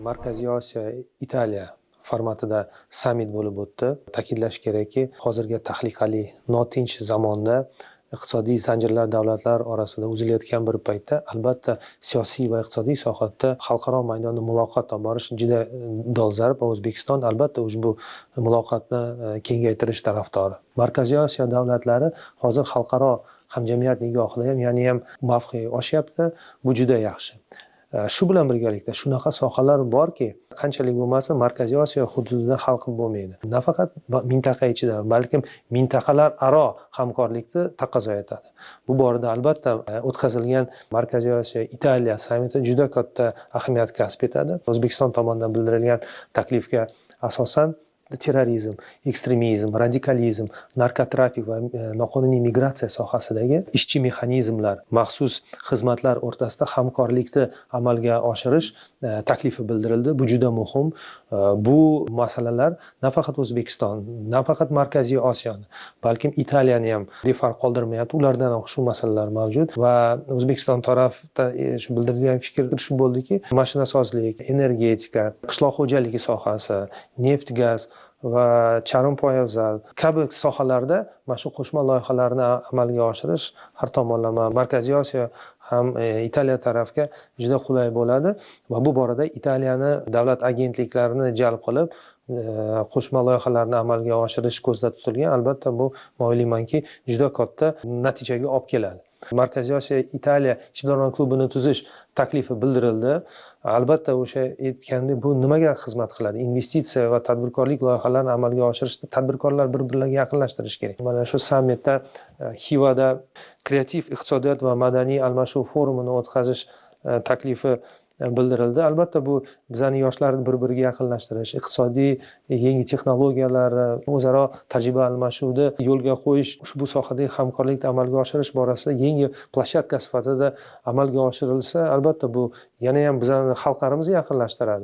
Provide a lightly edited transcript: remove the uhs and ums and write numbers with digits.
Markaziy Osiyo Italiya formatida sammit bo'lib o'tdi. Ta'kidlash kerakki, hozirgi tahlikali notinch zamonda iqtisodiy zanjirlar davlatlar orasida uzilayotgan bir paytda albatta siyosiy va iqtisodiy sohada xalqaro maydonda muloqot olib borish juda dolzarb va O'zbekiston albatta ushbu muloqotni kengaytirish tarafdori. Markaziy Osiyo davlatlari hozir xalqaro hamjamiyat nigohida ham yana ham mavqe oshyapti. Bu juda yaxshi. Shu bilan birgalikda shunaqa sohalar borki, qanchalik bo'lmasin Markaziy Osiyo hududida hal qilib bo'lmaydi. Nafaqat mintaqa ichida, balkim mintaqalararo hamkorlikni taqozo etadi. Bu borada albatta o'tkazilgan Markaziy Osiyo Italiya sammiti juda katta ahamiyat kasb etadi. O'zbekiston tomonidan bildirilgan taklifga asosan terrorizm, ekstremizm, radikalizm, narkotrafik va noqonuniy migratsiya sohasidagi ishchi mexanizmlar, maxsus xizmatlar o'rtasida hamkorlikni amalga oshirish taklifi bildirildi. Bu juda muhim. Bu masalalar nafaqat O'zbekiston, nafaqat Markaziy Osiyoni, balkim Italiyani ham befarq qoldirmayapti. Ulardan ham shu masalalar mavjud va O'zbekiston tarafida shu bildirilgan fikr shu bo'ldiki, mashinasozlik, energetika, qishloq xo'jaligi sohasi, neft, gaz va charm poyabzal kabi sohalarda mana shu qo'shma loyihalarni amalga oshirish har tomonlama Markaziy Osiyo ham Italiya tarafga juda qulay bo'ladi va bu borada Italiyani davlat agentliklarini jalb qilib qo'shma loyihalarni amalga oshirish ko'zda tutilgan. Albatta bu men o'ylaymanki juda katta natijaga olib keladi. Markaziy Osiyo Italiya ishbilarmon klubini tuzish taklifi bildirildi. Albatta o'sha aytgandek bu nimaga xizmat qiladi? Investitsiya va tadbirkorlik loyihalarini amalga oshirishda tadbirkorlar bir-birlariga yaqinlashtirish kerak. Mana shu sammitda Xivada kreativ iqtisodiyot va madaniy almashuv forumini o'tkazish taklifi bildirildi. Albatta bu bizning yoshlarni bir-biriga yaqinlashtirish, iqtisodiy yangi texnologiyalar, o'zaro tajriba almashuvni yo'lga qo'yish, ushbu sohadagi hamkorlikni amalga oshirish borasida yangi ploshchadka sifatida amalga oshirilsa, albatta bu yana ham bizning xalqlarimizni yaqinlashtiradi.